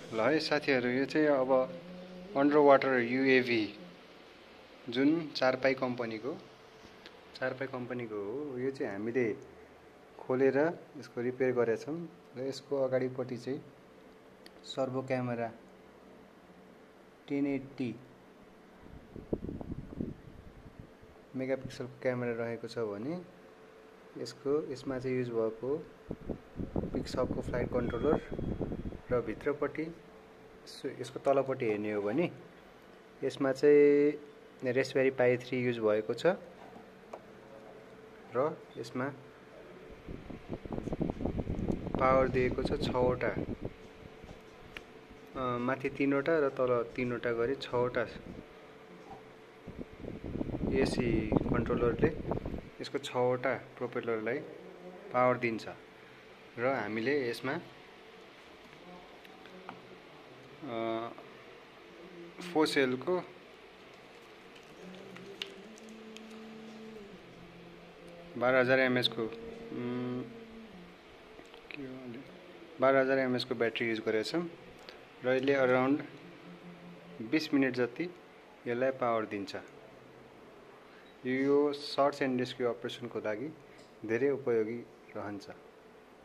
ल है साथीहरु, यो चाहिँ अब अन्डर वाटर युएभी जुन चारपाई कम्पनीको हो। यो चाहिँ हामीले खोलेर यसको रिपेयर गरेका छौं र यसको अगाडिपट्टि चाहिँ सर्भो क्यामेरा 1080 मेगापिक्सलको क्यामेरा रहेको छ भने यसमा चाहिँ युज भएको पिक्सअपको फ्लाइट कन्ट्रोलर र भित्रपट्टि यसको तलपट्टि हेर्ने हो भने यसमा चाहिँ रेस्पबेरी पाई 3 युज भएको छ र यसमा पावर दिएको छ 6 वटा, माथि 3 वटा र तल 3 वटा गरी 6 वटा एसी कन्ट्रोलरले यसको 6 वटा प्रोपेलरलाई पावर दिन्छ र हामीले यसमा 4 सेलको 12000 mAh को 12000 mAh को ब्याट्री युज गरेका छौं र यसले अराउन्ड 20 मिनेट जति यसलाई पावर दिन्छ। यो सर्च एन्ड रेस्क्यु अपरेसनको लागि धेरै उपयोगी रहन्छ।